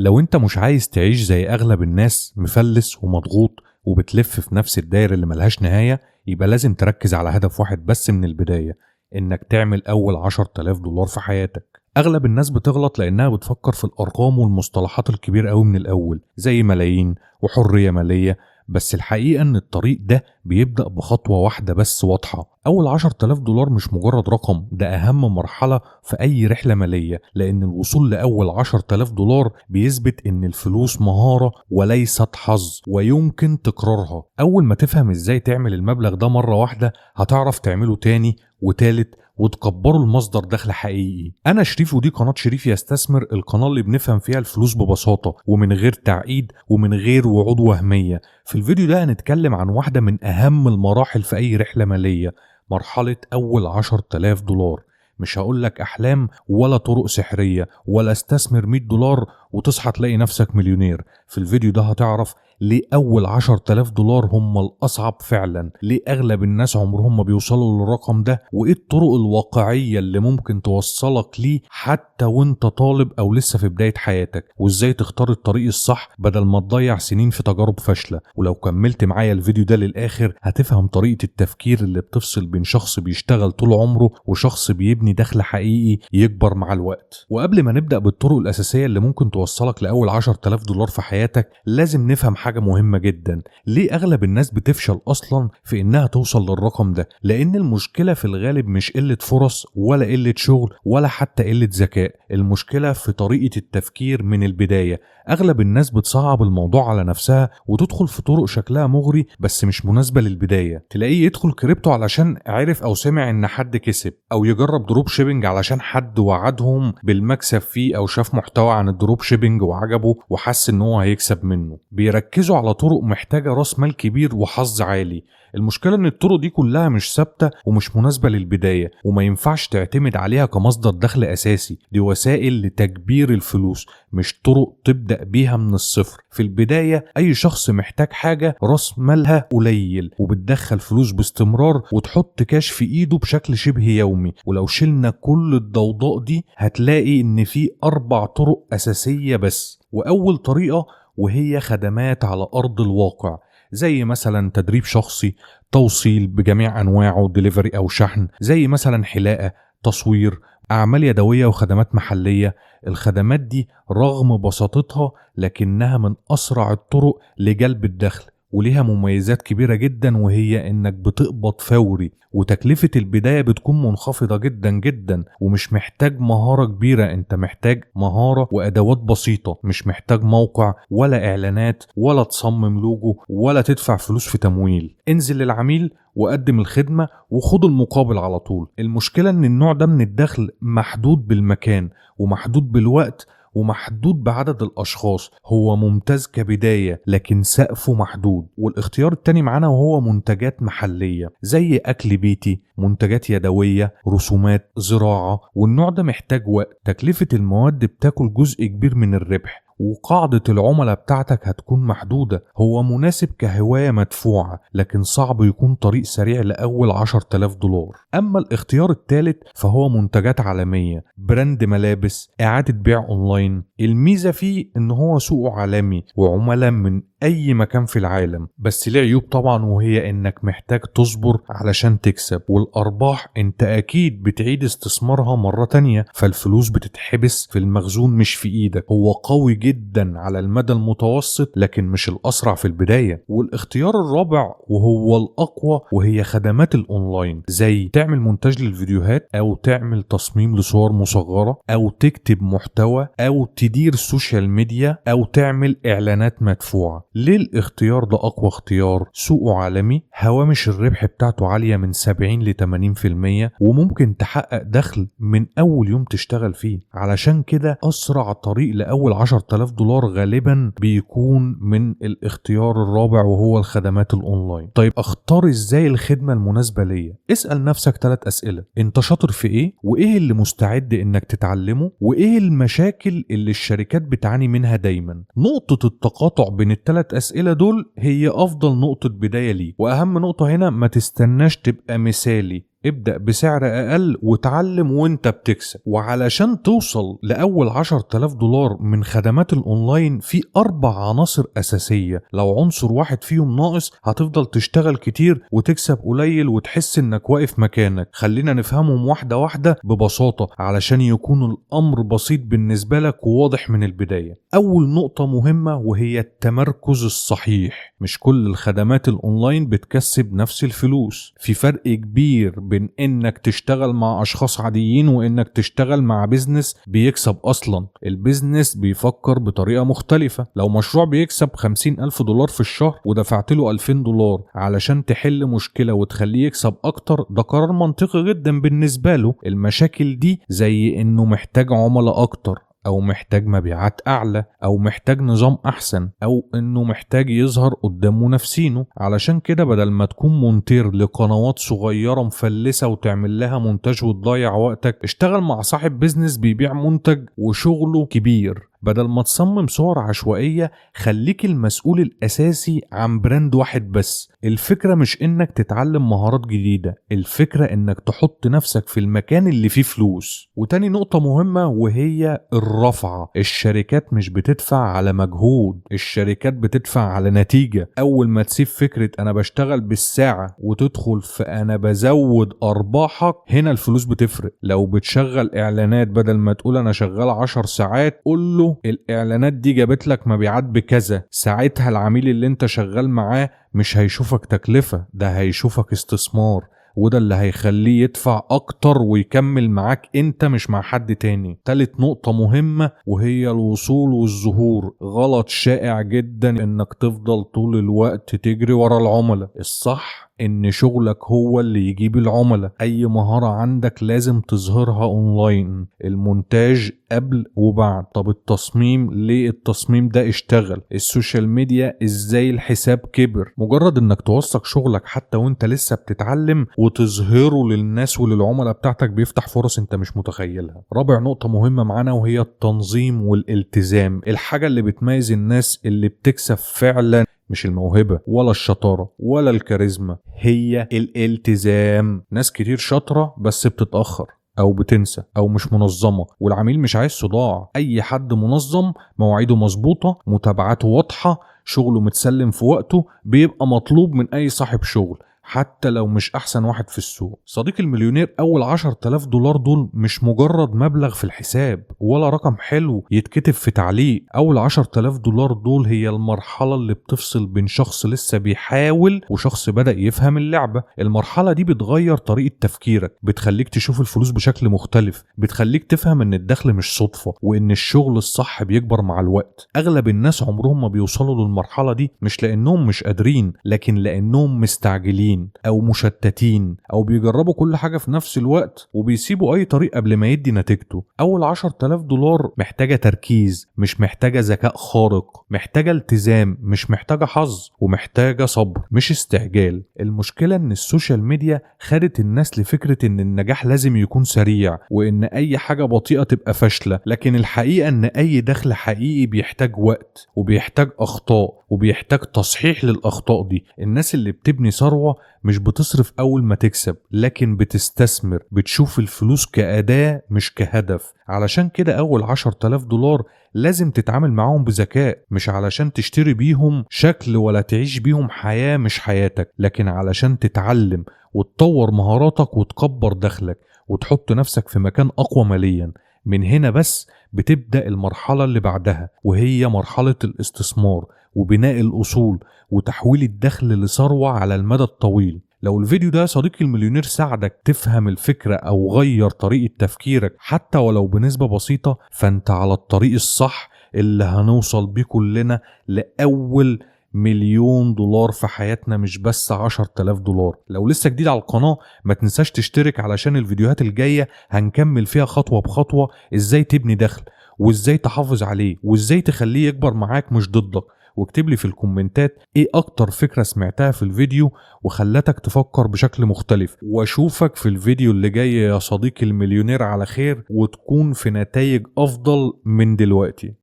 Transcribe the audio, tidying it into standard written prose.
لو انت مش عايز تعيش زي اغلب الناس مفلس ومضغوط وبتلف في نفس الدايرة اللي ملهاش نهاية، يبقى لازم تركز على هدف واحد بس من البداية، انك تعمل اول 10,000 دولار في حياتك. اغلب الناس بتغلط لانها بتفكر في الارقام والمصطلحات الكبيرة قوي من الاول، زي ملايين وحرية مالية، بس الحقيقة ان الطريق ده بيبدأ بخطوة واحدة بس واضحة. اول 10,000 دولار مش مجرد رقم، ده اهم مرحلة في اي رحلة مالية، لان الوصول لاول 10,000 دولار بيثبت ان الفلوس مهارة وليست حظ ويمكن تكرارها. اول ما تفهم ازاي تعمل المبلغ ده مرة واحدة هتعرف تعمله تاني وتالت وتكبروا المصدر دخل حقيقي. انا شريف ودي قناة شريف يستثمر، القناة اللي بنفهم فيها الفلوس ببساطة ومن غير تعقيد ومن غير وعود وهمية. في الفيديو ده هنتكلم عن واحدة من اهم المراحل في اي رحلة مالية، مرحلة اول 10,000 دولار. مش هقولك احلام ولا طرق سحرية ولا استثمر 100 دولار وتصحى تلاقي نفسك مليونير. في الفيديو ده هتعرف ليه أول 10,000 دولار هم الأصعب فعلا، ليه أغلب الناس عمرهم ما بيوصلوا للرقم ده، وإيه الطرق الواقعية اللي ممكن توصلك ليه حتى وانت طالب أو لسه في بداية حياتك، وإزاي تختار الطريق الصح بدل ما تضيع سنين في تجارب فاشلة. ولو كملت معايا الفيديو ده للآخر هتفهم طريقة التفكير اللي بتفصل بين شخص بيشتغل طول عمره وشخص بيبني دخل حقيقي يكبر مع الوقت. وقبل ما نبدأ بالطرق الأساسية اللي ممكن توصلك لأول 10,000 دولار في حياتك، لازم نفهم حاجة مهمة جدا، ليه أغلب الناس بتفشل أصلا في إنها توصل للرقم ده؟ لأن المشكلة في الغالب مش قلة فرص ولا قلة شغل ولا حتى قلة ذكاء، المشكلة في طريقة التفكير من البداية. أغلب الناس بتصعب الموضوع على نفسها وتدخل في طرق شكلها مغري بس مش مناسبة للبداية. تلاقيه يدخل كريبتو علشان عرف أو سمع إن حد كسب، أو يجرب dropshipping علشان حد وعدهم بالمكسب فيه، أو شاف محتوى عن ال dropshipping وعجبه وحس إن هو هيكسب منه. بيركزوا على طرق محتاجة راس مال كبير وحظ عالي. المشكلة ان الطرق دي كلها مش ثابتة ومش مناسبة للبداية، وما ينفعش تعتمد عليها كمصدر دخل اساسي. دي وسائل لتكبير الفلوس، مش طرق تبدأ بيها من الصفر. في البداية اي شخص محتاج حاجة راس مالها قليل وبتدخل فلوس باستمرار وتحط كاش في ايده بشكل شبه يومي. ولو شلنا كل الضوضاء دي هتلاقي ان في 4 طرق اساسية بس. واول طريقة وهي خدمات على ارض الواقع، زي مثلا تدريب شخصي، توصيل بجميع أنواعه، ديليفري أو شحن، زي مثلا حلاقة، تصوير، أعمال يدوية وخدمات محلية. الخدمات دي رغم بساطتها لكنها من أسرع الطرق لجلب الدخل، وليها مميزات كبيرة جدا، وهي إنك بتقبض فوري وتكلفة البداية بتكون منخفضة جدا جدا، ومش محتاج مهارة كبيرة. انت محتاج مهارة وأدوات بسيطة، مش محتاج موقع ولا إعلانات ولا تصمم لوجو ولا تدفع فلوس في تمويل. انزل للعميل وقدم الخدمة وخد المقابل على طول. المشكلة إن النوع ده من الدخل محدود بالمكان ومحدود بالوقت ومحدود بعدد الأشخاص. هو ممتاز كبداية لكن سقفه محدود. والاختيار التاني معانا وهو منتجات محلية، زي أكل بيتي، منتجات يدوية، رسومات، زراعة. والنوع ده محتاج وقت، تكلفة المواد بتاكل جزء كبير من الربح، وقاعدة العملاء بتاعتك هتكون محدودة. هو مناسب كهواية مدفوعة لكن صعب يكون طريق سريع لأول 10,000 دولار. أما الاختيار الثالث فهو منتجات عالمية، brand ملابس، إعادة بيع أونلاين. الميزة فيه إن هو سوقه عالمي وعملاء من أي مكان في العالم، بس ليه عيوب طبعا، وهي إنك محتاج تصبر علشان تكسب، والأرباح أنت أكيد بتعيد استثمارها مرة تانية، فالفلوس بتتحبس في المخزون مش في إيدك. هو قوي جدا على المدى المتوسط لكن مش الأسرع في البداية. والاختيار الرابع وهو الأقوى وهي خدمات الأونلاين، زي تعمل مونتاج للفيديوهات، أو تعمل تصميم لصور مصغرة، أو تكتب محتوى، أو تدير social media، أو تعمل إعلانات مدفوعة. ليه الاختيار ده أقوى اختيار؟ سوقه عالمي، هوامش الربح بتاعته عالية من 70 ل 80%، وممكن تحقق دخل من أول يوم تشتغل فيه. علشان كده أسرع طريق لأول 10,000 دولار غالبا بيكون من الاختيار الرابع وهو الخدمات الأونلاين. طيب أختار إزاي الخدمة المناسبة ليا؟ اسأل نفسك 3 أسئلة: أنت شاطر في إيه؟ وإيه اللي مستعد إنك تتعلمه؟ وإيه المشاكل اللي الشركات بتعاني منها دايما؟ نقطة التقاطع بين ال3 أسئلة دول هي أفضل نقطة بداية ليك. وأهم نقطة هنا، ما تستناش تبقى مثالي، ابدأ بسعر أقل وتعلم وانت بتكسب. وعلشان توصل لأول 10,000 دولار من خدمات الأونلاين في 4 عناصر أساسية، لو عنصر واحد فيهم ناقص هتفضل تشتغل كتير وتكسب قليل وتحس انك واقف مكانك. خلينا نفهمهم واحدة واحدة ببساطة علشان يكون الأمر بسيط بالنسبة لك وواضح من البداية. أول نقطة مهمة وهي التمركز الصحيح. مش كل الخدمات الأونلاين بتكسب نفس الفلوس، في فرق كبير بين انك تشتغل مع اشخاص عاديين وانك تشتغل مع business بيكسب اصلا. ال business بيفكر بطريقة مختلفة. لو مشروع بيكسب 50,000 دولار في الشهر ودفعت له 2000 دولار علشان تحل مشكلة وتخليه يكسب اكتر، ده قرار منطقي جدا بالنسبة له. المشاكل دي زي انه محتاج عملاء اكتر، او محتاج مبيعات اعلى، او محتاج نظام احسن، او انه محتاج يظهر قدام منافسينه. علشان كده بدل ما تكون مونتير لقنوات صغيرة مفلسة وتعمل لها مونتاج وتضيع وقتك، اشتغل مع صاحب business بيبيع منتج وشغله كبير. بدل ما تصمم صور عشوائية، خليك المسؤول الأساسي عن brand واحد بس. الفكرة مش إنك تتعلم مهارات جديدة، الفكرة إنك تحط نفسك في المكان اللي فيه فلوس. وتاني نقطة مهمة وهي الرفعة. الشركات مش بتدفع على مجهود، الشركات بتدفع على نتيجة. أول ما تسيب فكرة أنا بشتغل بالساعة وتدخل في أنا بزود أرباحك، هنا الفلوس بتفرق. لو بتشغل إعلانات بدل ما تقول أنا شغال 10 ساعات، قول له الإعلانات دي جابت لك مبيعات بكذا. ساعتها العميل اللي انت شغال معاه مش هيشوفك تكلفة، ده هيشوفك استثمار، وده اللي هيخليه يدفع أكتر ويكمل معاك انت مش مع حد تاني. تالت نقطة مهمة وهي الوصول والظهور. غلط شائع جدا انك تفضل طول الوقت تجري ورا العملاء. الصح ان شغلك هو اللي يجيب العملاء. اي مهارة عندك لازم تظهرها اونلاين. المونتاج قبل وبعد، طب التصميم ليه التصميم ده اشتغل، ال social media ازاي الحساب كبر. مجرد انك توثق شغلك حتى وانت لسه بتتعلم وتظهره للناس وللعملاء بتاعتك بيفتح فرص انت مش متخيلها. رابع نقطة مهمة معانا وهي التنظيم والالتزام. الحاجة اللي بتميز الناس اللي بتكسب فعلا مش الموهبة ولا الشطارة ولا الكاريزما، هي الالتزام. ناس كتير شاطرة بس بتتأخر أو بتنسى أو مش منظمة، والعميل مش عايز صداع. أي حد منظم، مواعيده مظبوطة، متابعاته واضحة، شغله متسلم في وقته، بيبقى مطلوب من أي صاحب شغل حتى لو مش أحسن واحد في السوق. صديق المليونير، أول 10,000 دولار دول مش مجرد مبلغ في الحساب ولا رقم حلو يتكتب في تعليق. أول 10,000 دولار دول هي المرحلة اللي بتفصل بين شخص لسه بيحاول وشخص بدأ يفهم اللعبة. المرحلة دي بتغير طريقة تفكيرك، بتخليك تشوف الفلوس بشكل مختلف، بتخليك تفهم إن الدخل مش صدفة وإن الشغل الصح بيكبر مع الوقت. أغلب الناس عمرهم ما بيوصلوا للمرحلة دي، مش لأنهم مش قادرين، لكن لأنهم مستعجلين او مشتتين او بيجربوا كل حاجة في نفس الوقت وبيسيبوا اي طريق قبل ما يدي نتيجته. اول 10,000 دولار محتاجة تركيز، مش محتاجة ذكاء خارق، محتاجة التزام، مش محتاجة حظ، ومحتاجة صبر مش استعجال. المشكلة ان ال social media خدت الناس لفكرة ان النجاح لازم يكون سريع وان اي حاجة بطيئة تبقى فاشلة، لكن الحقيقة ان اي دخل حقيقي بيحتاج وقت وبيحتاج اخطاء وبيحتاج تصحيح للاخطاء دي. الناس اللي بتبني ثروة مش بتصرف أول ما تكسب، لكن بتستثمر، بتشوف الفلوس كأداة مش كهدف. علشان كده أول 10,000 دولار لازم تتعامل معاهم بذكاء، مش علشان تشتري بيهم شكل ولا تعيش بيهم حياة مش حياتك، لكن علشان تتعلم وتطور مهاراتك وتكبر دخلك وتحط نفسك في مكان أقوى ماليا. من هنا بس بتبدأ المرحلة اللي بعدها، وهي مرحلة الاستثمار وبناء الأصول وتحويل الدخل لثروة على المدى الطويل. لو الفيديو ده صديقي المليونير ساعدك تفهم الفكرة أو غير طريقة تفكيرك حتى ولو بنسبة بسيطة، فأنت على الطريق الصح اللي هنوصل بيه كلنا لأول $1,000,000 في حياتنا، مش بس 10,000 دولار. لو لسه جديد على القناة ما تنساش تشترك علشان الفيديوهات الجاية هنكمل فيها خطوة بخطوة ازاي تبني دخل وازاي تحافظ عليه وازاي تخليه يكبر معاك مش ضدك. واكتب لي في الكومنتات ايه اكتر فكرة سمعتها في الفيديو وخلتك تفكر بشكل مختلف، واشوفك في الفيديو اللي جاي يا صديقي المليونير على خير، وتكون في نتائج افضل من دلوقتي.